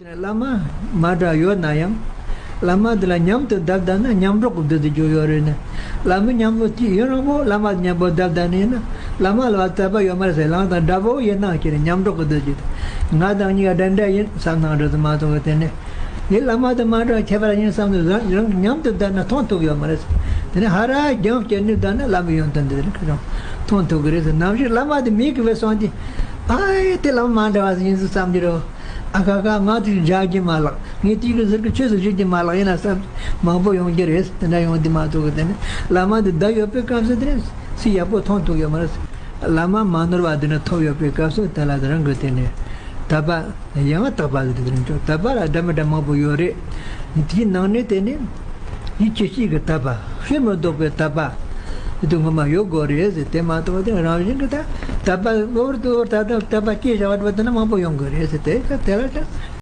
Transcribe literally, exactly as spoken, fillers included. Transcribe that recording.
བླ་མ་མ་འདྲ་ཡོད་ན་ཡང་། བླ་མ་འདི་ལ་མཉམ་དུ་བསྡད་བསྡད་ན་མཉམ་གྲོགས་ཀྱི་བདུད་དུ་གྱུར་ཡོད་རེད་ནི། བླ་མ་མཉམ་པོ་དེ་ཡུན་རིང་པོ་བླ་མ་མཉམ་པོ་བསྡད་བསྡད་ནི་ཡིན་ན། བླ་མ་ལ་བ་དད་པ་ཡོད་མ་རེད་ཟེར། ལང་དང་འདྲ་པོ་ཡིན་ན་ཁྱེད་མཉམ་གྲོགས་ཀྱི་བདུད་ཀྱི། ང་དང་གཉིས་ཀ་འདྲ་འདྲ་ཡིན་བསམ་སྣང་འགྲོ་དུ་མ་ཐུབ་པ་དེ་ནི། ངས་བླ་མ་དང་མ་འདྲ་ཁྱད་པར་ཡིན་བསམ་དུ་རང་རང་མཉམ་དུ་བསྡད་ན་མཐོང་ཐུབ་ཡོད་མ་རེད། དེ་ནི་ཧ་ར་རྒྱང་བསྐྱལ་ནས་བསྡད་ན་བླ་མ་ཡོན་ཏན་འདི་རིགས་རང་མཐོང་ཐུབ་ཀྱི་རེད་ཟེར། ནམ་ཞིག་བླ་མ་དེ་མེད་ཀྱི་བས་སོང་དུས། ཨ་ཡེ་དེ་བླ་མ་མ་འདྲ་བ་ཡིན་ཟེར་བསམ་གྱི་རེད། ཨ་ཁ་ཁ་ང་དེ་འཇག་གི་མ་ལགས། ངས་དེ་གི་ཟེར་གི་ཆོས་སུ་བྱེད་ཀྱི་མ་ལགས། ཡིན་ན་བསམ་མང་པོ་ཡོང་གི་རེད། དེ་འདྲ་ཡོང་དུས་མ་ཐུབ་གི། དེ་ནི་བླ་མ་དེ་བསྡད་ཡོད་པའི་སྐབས་སུ་དེ་ནི་སུ་ཡག་པོ་མཐོང་ཐུབ་ཡོད་མ་རེད། བླ་མ་མ་ནོར་བ་དེ་ནི་ཐོབ་ཡོད་པའི་སྐབས་སུ་དེ་ལ་དེ་རང་གི་དེ་ནི་དད་པ་ཡང་དག་པ་ཟེར་དེ་རིང་ཆོག་དད་པ་ལ་འདྲ་མི་འདྲ་མང་པོ་ཡོད་རེད། དེའི་ནང་ནས་དེ་ནི་ཡིད་ཆེས་གཅིག་གི་དད་པ། ཕྱིར་མི་ལྡོག་པའི་དད་པ་དེ་ངོ་མ་ཡོད་དགོས་རེད་ཟེར། དེ་མ་གཏོགས་དེ་རང་བཞིན་གྱི་ད་དད་པ་འོར་དུ་འོར་ད་ད་དད་པ་སྐྱེས་བཞག་པ་དེ་ནི་མང་པོ་ཡོང་གི་རེད་ཟེར། དེ་ད་དེ་ལ་ད།